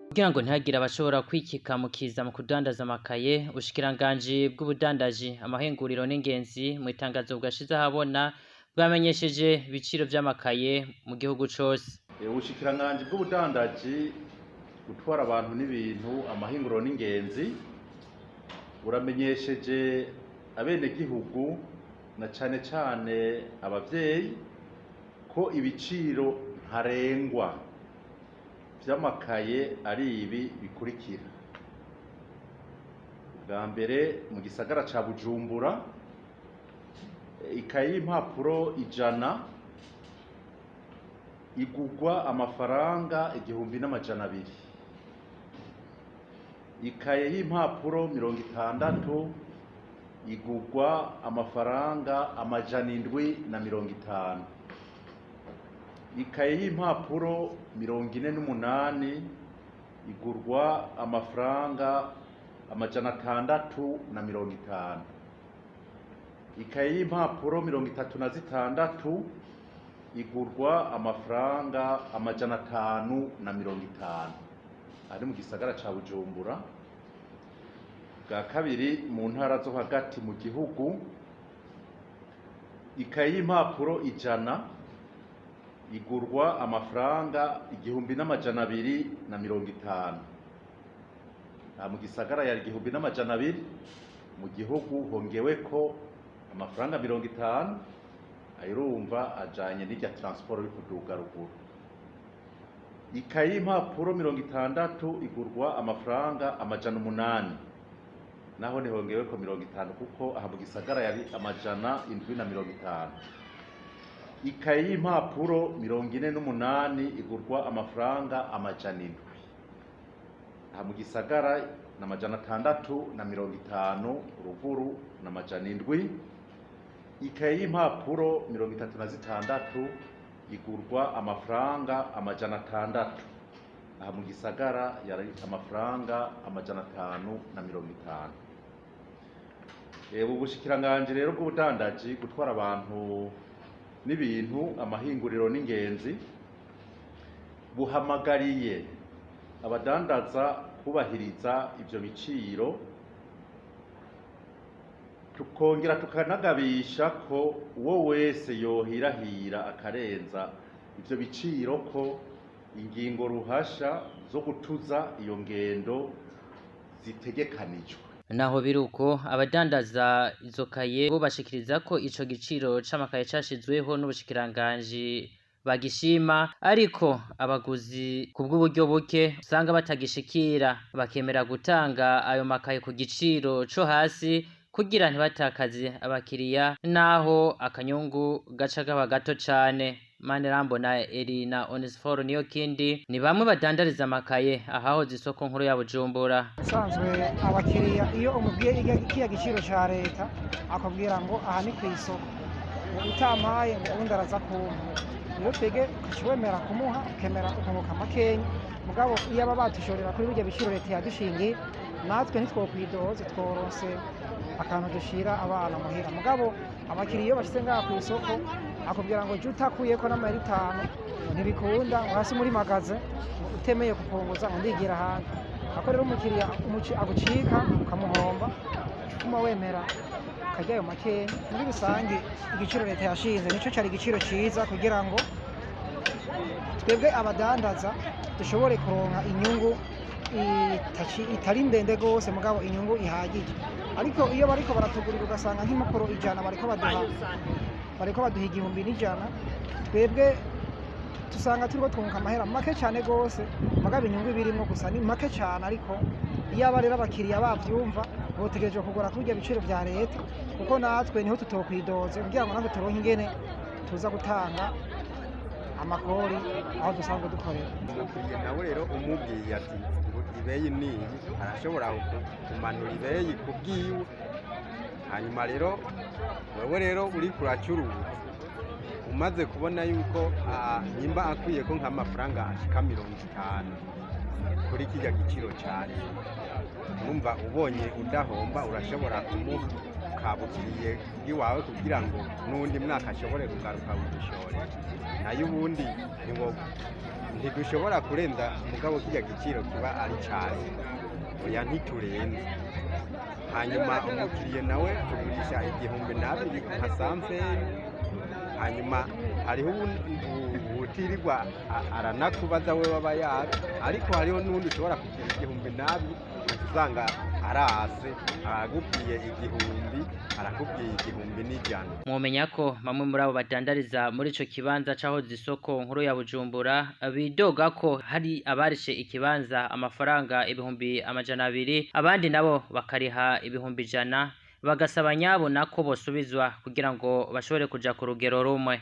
Kugira ngo ntihagire abashobora kwikikamukiza mu kudandaza amakaye, ubushikiranganji bw'ubudandaji, amahinguriro n'ingenzi mu itangazo bwashize ahabona bwamenyesheje ibiciro vy'amakaye mu gihugu cose. Ubushikiranganji bw'ubudandaji, gutwara abantu n'ibintu, amahinguriro n'ingenzi buramenyesheje abenegihugu na cane cane abavyeyi ko ibiciro ntarengwa vy'amakaye ari ibi bikurikira: bwa mbere, mu gisagara ca Bujumbura, ikaye y'impapuro 100 igugwa amafaranga 1200, ikaye y'impapuro 60 igugwa amafaranga 750, ikaye y'impapuro 48 igurwa amafaranga 650, ikaye y'impapuro 36 igurwa amafaranga 550. Ari mu gisagara ca Bujumbura. Bwa kabiri, mu ntara zo hagati mu gihugu, ikaye y'impapuro 100 igurwa amafaranga 1250. Aha mu gisagara yari 1200, mu gihugu hongeweko amafaranga 50, ayurumva ajanye n'irya transport yo kuduga ruguru. Ikaye y'impapuro 60 igurwa amafaranga 800, naho ntihongeweko 50 kuko aha mu gisagara yari 750. Ikaye y'impapuro 48 igurwa amafaranga 700, aha mu gisagara ni 650, ruguru ni 700. Ikaye y'impapuro 36 igurwa amafaranga 600, aha mu gisagara yari amafaranga 550. Ubu bushikiranganji rero bw'ubudandaji, gutwara abantu n'ibintu, amahinguriro n'ingenzi buhamagariye abadandaza kubahiriza ivyo biciro, tukongera tukanagabisha ko uwo wese yohirahira akarenza ivyo biciro ko ingingo ruhasha zo gutuza iyo ngendo zitegekanijwe. Naho biruko, abadandaza izo kaye bo bashikiriza ko ico giciro c'amakaye cashizweho n'ubushikiranganji bagishima, ariko abaguzi kubw'uburyo buke usanga batagishikira, bakemera gutanga ayo makaye ku giciro co hasi kugira ntibatakaze abakiriya, naho akanyungu gaca kaba gato cane. Manirambona Eri na Onesphore Niyokindi ni bamwe badandariza amakaye ahahoze isoko nkuru ya Bujumbura. Usanzwe abakiriya iyo umubwiye kiya giciro ca leta, akubwira ngo aha ni kw'isoko, ngo utampaye ngo uwundi araza kumpa. Rero twebwe ukaca wemera kumuha, ukemera ukunguka makenya. Mugabo iyo aba batushorera kuri birya biciro leta yadushingiye, natwe ntitwokwidoze, tworose akantu dushira abana muhira. Mugabo abakiriya iyo bashitse ngaha kw'isoko, akubwira ngo jya utakuyeko n'amahera 5 ntibikunda, ngo hasi muri magaze ngo utemeye kupunguza ngo ndigira ahandi. Ako rero umukiriya agucika ukamuhomba, utuma wemera ukarya ayo makenya. Muri rusange igiciro leta yashinze nico cari igiciro ciza kugira ngo twebwe abadandaza dushobore kuronka inyungu itari ndende gose, mugabo inyungu ihagije. Ariko iyo bariko baratugurira ugasanga nk'impapuro 100 bariko baduha 1100, twebwe tusanga turiko twunguka amahera make cane gose, mugabo inyungu ibirimwo gusa ni make cane. Ariko iyo rero abakiriya bavyumva, botegerejwe kugura kuri ibyo biciro vya leta, kuko natwe niho tutokwidoze kugira ngo natwe turonke ingene tuza gutanga amakori aho dusanzwe dukorera. Umukiriya nawe rero umubwiye ati ngo ibeyi niyi, arashobora kumanura ibeyi ku bwiwe. Hanyuma rero wewe rero uriko uracuruza, umaze kubona yuko nimba akwiye ko nk'amafaranga ashika 50 kuri kirya giciro cyane, urumva ubonye udahomba, urashobora kumuha ukabukiriye iwawe kugira ngo n'undi mwaka ashobore kugaruka kugushorera. Nayo ubundi Ntidushobora kurenza, mugabo kirya giciro kiba ari cyane, oya, ntiturenze. Hanyuma umukiriya nawe tugurisha 2000 nka samferi. Hanyuma hariho ubutirirwa aranakubaza we baba yabi, ariko hariho n'undi ushobora kugira 2000, usanga arase arakubwiye 1000, arakubwiye 1001. Mwomenya ko bamwe muri abo badandariza muri ico kibanza cahoze isoko nkuru ya Bujumbura bidoga ko hari abarishe ikibanza amafaranga 200,000, abandi nabo bakariha 100,000, bagasaba nyabo nako bosubizwa kugira ngo bashobore kuja ku rugero rumwe.